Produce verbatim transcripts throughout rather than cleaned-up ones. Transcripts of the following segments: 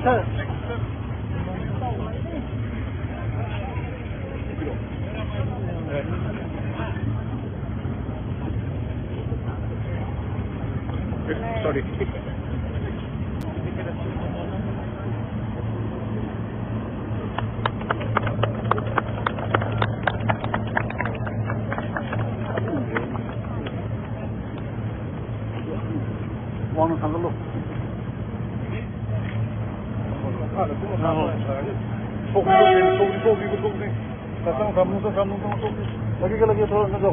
Sorry. ꯋꯥꯡꯅ ꯊꯥꯡꯒꯠꯂꯨ꯫ ꯁꯣꯛꯅꯤ, ꯁꯣꯛꯅꯤ, ꯁꯣꯛꯅꯤ, ꯁꯣꯛꯅꯤ꯫ ꯆꯪ, ꯆꯪ, ꯆꯪ, ꯆꯪ, ꯆꯪ, ꯁꯣꯛꯅꯤ꯫ ꯂꯒꯦ, ꯂꯒꯦ, ꯊꯣꯔꯛꯑꯣ, ꯅꯪꯁꯨ꯫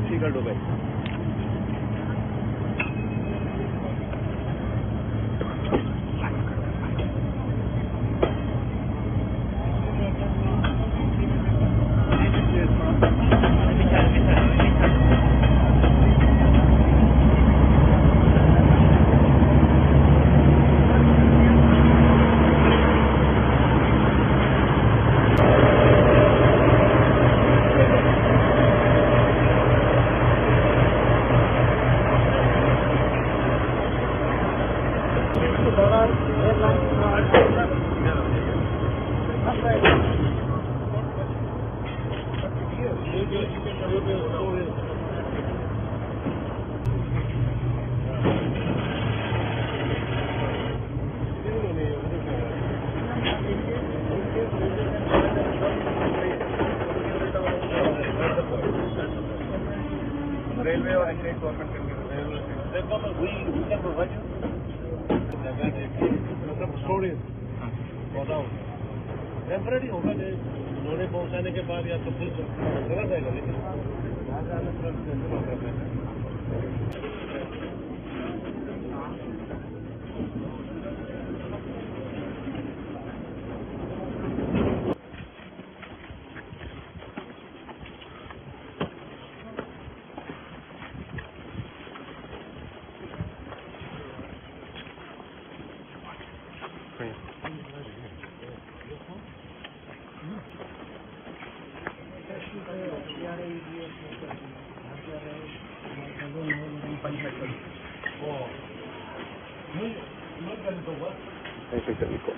ꯁꯤ ꯈꯔ ꯂꯧꯕ ꯌꯥꯏ꯫ Railway or any government can give railway. They come and we, we can provide you. मतलब स्टोरेज पौधा होगा, टेम्परेरी होगा, जो लोड़े पहुंचाने के बाद या तो फिर चला जाएगा, लेकिन यहाँ से आने तुरंत कैंसिल हो जाता है। ꯑꯩ ꯆꯠꯂꯤꯀꯣ꯫